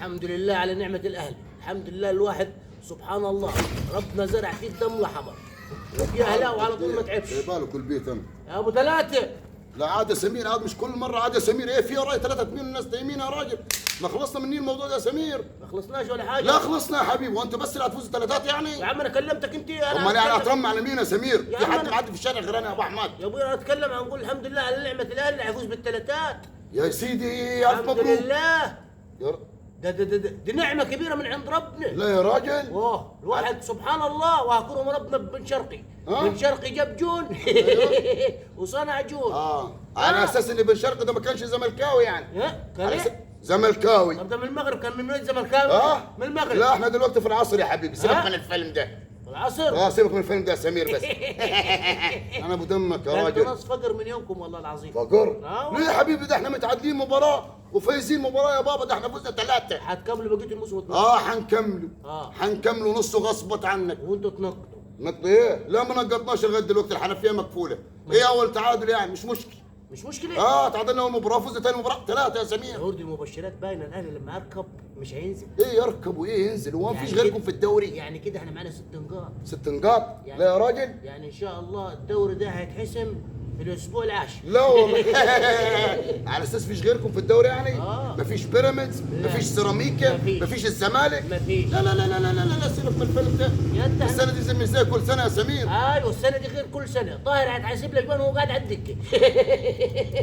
الحمد لله على نعمة الأهل، الحمد لله. الواحد سبحان الله ربنا زرع فيه الدم الأحمر، يا أهلاوي على طول ما تعبش. ايه بالك البيت انا يا أبو ثلاثة. لا عاد يا سمير، عاد مش كل مرة عاد يا سمير. ايه في راي 3-2 الناس نايمين يا راجل. ما خلصنا منين الموضوع ده يا سمير؟ ما خلصناش ولا حاجة. لا خلصنا يا حبيبي، وانتوا بس اللي هتفوزوا ثلاثات يعني؟ يا عم انا كلمتك انت. انا امال يعني هترمي على مين يا سمير؟ يا في عم حد أنا- معدي في الشارع غير انا يا ابو احمد؟ يا ابوي انا اتكلم هنقول الحمد لله على نعمة الاهلي اللي هيفوز بالثلاثات. يا سيدي الف الحمد مبروك. لله. يا ر... ده ده ده, ده دي نعمة كبيرة من عند ربنا. لا يا راجل. اوه الواحد سبحان الله، وهكرم ربنا بن شرقي. آه. بن شرقي جاب جون وصنع جون. على اساس ان بن شرقي ده ما كانش زملكاوي يعني. ها كان على إيه؟ زملكاوي. طب ده من المغرب، كان من وين زملكاوي؟ من المغرب. لا احنا دلوقتي في العصر يا حبيبي، سيبك ها؟ من الفيلم ده. العصر. سيبك من الفيلم ده يا سمير بس. انا ابو دمك يا ده انتوا راجل. ناس فقر من يومكم والله العظيم. فقر؟ آه. ليه يا حبيبي؟ ده احنا متعادلين مباراة وفايزين مباراة يا بابا، ده احنا فزنا 3. هتكملوا بقية الموسم وتنقطوا. حنكملوا. حنكملوا نصه غصبت عنك. وانتوا تنقطوا. نقط ايه؟ لا ما نقطناش لغاية دلوقتي، الحنفية مقفولة. ايه اول تعادل يعني؟ مش مشكلة. مش مشكلة؟ تعادلنا اول مباراة، فزنا ثاني مباراة، 3 يا سمير. عروض المبشرات باينة، الاهلي لما اركب مش هينزل. ايه يركب وايه ينزل؟ هو ما فيش يعني غيركم في الدوري؟ يعني كده احنا معانا 6 نقاط. 6 نقاط؟ يعني لا يا راجل. يعني ان شاء الله الدوري ده هيتحسم في الاسبوع العاشر. لا والله. على اساس فيش غيركم في الدوري يعني؟ مفيش بيراميدز، مفيش سيراميكا، مفيش. مفيش الزمالك، مفيش. لا لا لا لا لا لا لا، سيبك من الفيلم ده. يا انت السنة دي زي مش زي كل سنة يا سمير. ايوه السنة دي غير كل سنة، طاهر هيتحسب لك جوان وهو قاعد على الدكة.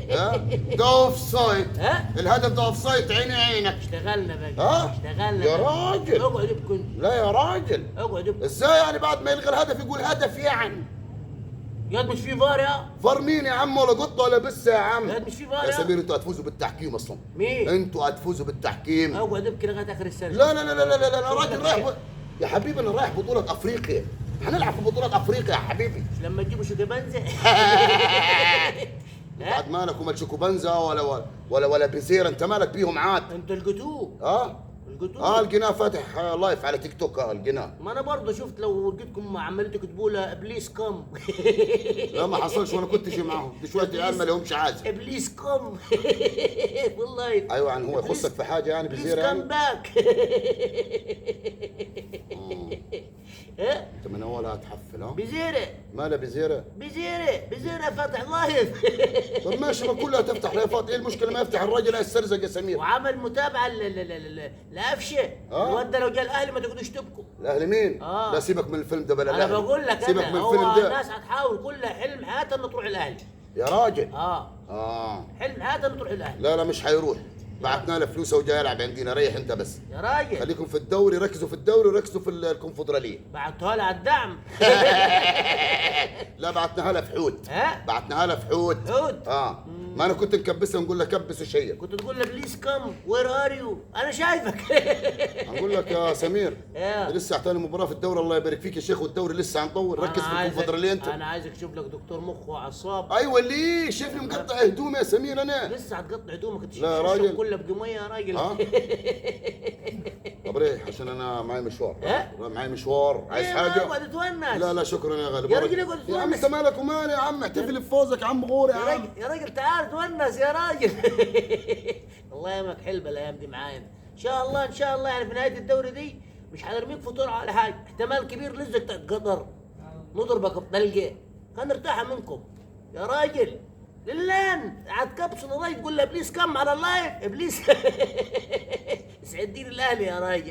ها ده offside. ها؟ الهدف ده offside، عيني عينك. اشتغلنا بقى. اشتغلنا يا بقى. راجل. اقعد ابكي انت. لا يا راجل. اقعد ابكي. ازاي يعني بعد ما يلغي الهدف يقول هدف يعني؟ ياد مش في فار يا؟ فار مين يا عم؟ ولا قطة ولا بسه يا عم. ياد مش في فار يا سمير انتوا هتفوزوا بالتحكيم اصلا. مين؟ انتوا هتفوزوا بالتحكيم. اقعد ابكي لغاية اخر السنة. لا لا لا لا لا لا، انا راجل رايح يا حبيبي، انا رايح بطولة افريقيا، هنلعب في بطولة افريقيا يا حبيبي. مش لما تجيبوا شوكوبانزا. بعد مالك ومال شوكوبانزا ولا ولا ولا ولا بيزيرا، انت مالك بيهم عاد؟ انتوا لقيتوه. لقيتوه. لقيناه فاتح live على تيك توك. لقيناه. ما انا برضه شفت لو لقيتكم عمالين تكتبوا له please come. لا ما حصلش، وانا كنتش معاهم، دي شوية عيال ما لهمش عازة. please come والله. ايوه يعني هو يخصك في حاجة يعني please بيزيرا come يعني؟ back. انت من اولها هتحفل. بيزيرة. مالها بيزيرة؟ بيزيرة، بيزيرة فاتح live. طب ماشي، ما كلها تفتح لايفات، ايه المشكلة ما يفتح الراجل هيسترزق يا سمير. وعمل متابعة لقفشة. الواد ده لو جه الاهلي ما تقعدوش تبكوا. الاهلي مين؟ لا سيبك من الفيلم ده بلا انا الاهلي. بقول لك سيبك انا من هو الفيلم ده. الناس هتحاول كل حلم حياتها انه تروح الاهلي. يا راجل. حلم حياتها انه تروح الاهلي. لا لا مش هيروح، بعتنا له فلوسه وجاي يلعب عندنا، ريح انت بس. يا راجل خليكم في الدوري، ركزوا في الدوري وركزوا في الكونفدراليه. بعتوها له على الدعم. لا بعتناها له في حوت. ها؟ بعتناها له في حوت. حوت؟ ما انا كنت مكبسها نقول له كبس وشير. كنت تقول له please come where are you، انا شايفك. هنقول لك يا سمير لسه اعطاني مباراة في الدوري، الله يبارك فيك يا شيخ، والدوري لسه هنطول، ركز في الكونفدراليه انت. انا عايزك تشوف لك دكتور مخ واعصاب. ايوه ليه شايفني مقطع هدومي يا سمير انا؟ لسه هتقطع هدومك. لا يا راجل. كلها بقميه يا راجل. طب ريح عشان انا معي مشوار. معي مشوار، عايز حاجة؟ اقعد اتونس. لا لا شكرا يا غالي. يا راجل اقعد يا عم اتونس. انت مالك ومالي يا عم، احتفل بفوزك يا عم غور يا عم. يا راجل تعال اتونس يا راجل. الله يامك حلبة الايام دي معانا ان شاء الله. ان شاء الله يعني في نهاية الدوري دي مش هنرميك في طرعه ولا حاجة، احتمال كبير لزك قطر نضربك بطلقه، خلينا نرتاح منكم يا راجل. للان عاد كبسوا الراي تقول له please come على ال live please. سعد دين الاهلي يا راجل.